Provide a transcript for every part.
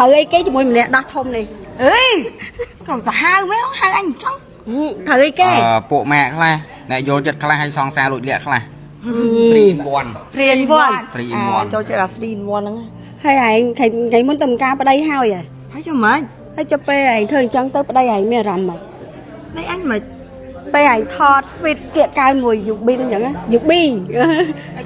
ត្រូវអីគេជាមួយម្នាក់ដោះធំនេះ អេក៏សាហាវមែនហៅអញអញ្ចឹង ត្រូវអីគេ អឺពួកម៉ាក់ខ្លះអ្នកយល់ចិត្តខ្លះហើយសង្សារលួចលាក់ខ្លះ3 in 1 ព្រានវ័ន 3 in 1 ចូលចិត្តអា3 in 1ហ្នឹង ហើយឯងថ្ងៃមុនទៅការប្តីហើយហ៎ ហើយចាំម៉េច ហើយចុះពេលឯងធ្វើអញ្ចឹងទៅប្តីឯងមានអារម្មណ៍ម៉េច នេះអញមិន ពេលឯងថតស្វីតគៀកកៅមួយយូប៊ីនអញ្ចឹងយូប៊ី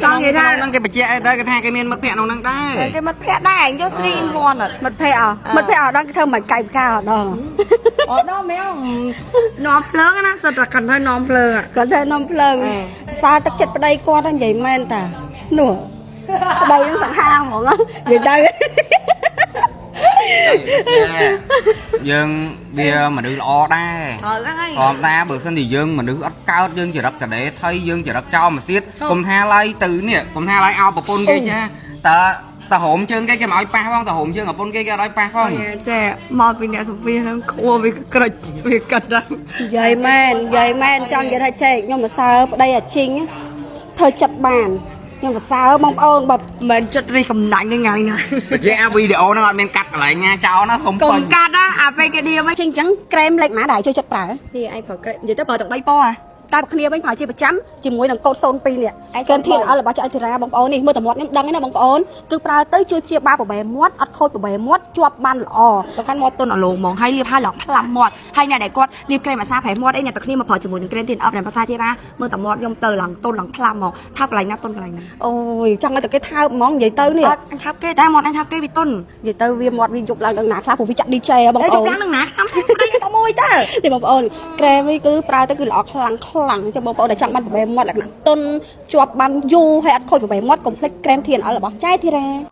ចង់និយាយថា ក្នុងហ្នឹងគេបញ្ជាក់អីដែរគេថាគេមានមិត្តភក្តិក្នុងហ្នឹងដែរ គេមិត្តភក្តិដែរអញយក3 in 1អត់ មិត្តភ័ក្តិអមិត្តភ័ក្តិអត់ដល់គេធ្វើមិនកែផ្កាអត់ដល់ អត់ដល់មែននាំភ្លើងណាសិតតែគាត់ឲ្យនាំភ្លើង គាត់ធ្វើនំភ្លើងសារទឹកចិត្តប្តីគាត់ហ្នឹងនិយាយមែនតានោះប្តីហ្នឹងសង្ហាហ្មងនិយាយទៅ យើងវាមនុស្សល្អដែរ ត្រូវហ្នឹងហើយ ធម្មតាបើសិនជាយើងមនុស្សអត់កើតយើងចរិតកដេថៃយើងចរិតចោលមកសៀតកុំថាឡើយទៅនេះកុំថាឡើយឲ្យប្រពន្ធគេចាតើតើហោមជើងគេគេមិនឲ្យប៉ះផងតើហោមជើងប្រពន្ធគេគេអត់ឲ្យប៉ះផង ចេះមកពីអ្នកសំភារហ្នឹងខួរវាក្រិចវាកាត់ដល់ និយាយមែននិយាយមែនចង់និយាយថាចេះខ្ញុំមកសើប្តីអាជីងធ្វើចិត្តបានខ្ញុំសរសើរបងប្អូនបើ មិនចិត្តរីកំណាញ់នឹងថ្ងៃណា និយាយអាវីដេអូហ្នឹងអត់មានកាត់កន្លែងណាចោលណាសុំ កុំ ពេញ កាត់ណាអាពេលគេឌៀម ជាងអញ្ចឹងក្រែមលេខម៉ាដែលជួយចិត្តប្រើ នេះឯងប្រើក្រែមនិយាយទៅប្រើទាំង3ពណ៌ហ៎ តែគ្នាវិញប្រើជាប្រចាំជាមួយនឹងកូដ02នេះក្រែម TNL របស់ចៅអធិរាបងប្អូននេះមើលតែមាត់ខ្ញុំដឹងឯណាបងប្អូនគឺប្រើទៅជួយព្យាបាលប្របែមាត់អត់ខូចប្របែមាត់ជាប់បានល្អ សំខាន់មាត់ទន់អលងហ្មងហើយលាបហើយឡើងផ្លាំមាត់ហើយអ្នកដែលគាត់លាបក្រែមអាសាប្រែមាត់អីអ្នកទាំងគ្នាមកប្រើជាមួយនឹងក្រែម Tin Up ដែលភាសាទៀតណាមើលតែមាត់ខ្ញុំទៅឡើងទន់ឡើងផ្លាំហ្មងថាប់កន្លែងណាទន់កន្លែងណា អូយចង់ឲ្យតែគេថើបហ្មងនិយាយទៅនេះ អត់អញថាប់គេតែមាត់អញថាប់គេវាទន់ និយាយទៅវាមាត់វាយប់ឡើងដល់ណាខ្លះព្រោះវាចាក់ DJ ហ៎បង អេ ប្អូន ជប់ឡើងនឹងណាខ្លាំងប្តីតែមួយទៅ នេះបងប្អូនក្រែមនេះគឺប្រើទៅគឺល្អខ្លាំងខ្លាំងចឹងបងប្អូនដែលចង់បានប្របែមាត់លក្ខណៈទន់ជាប់បានយូរហើយអត់ខូចប្របែមាត់កុំភ្លេចក្រែម TNL របស់ចែធីរ៉ា។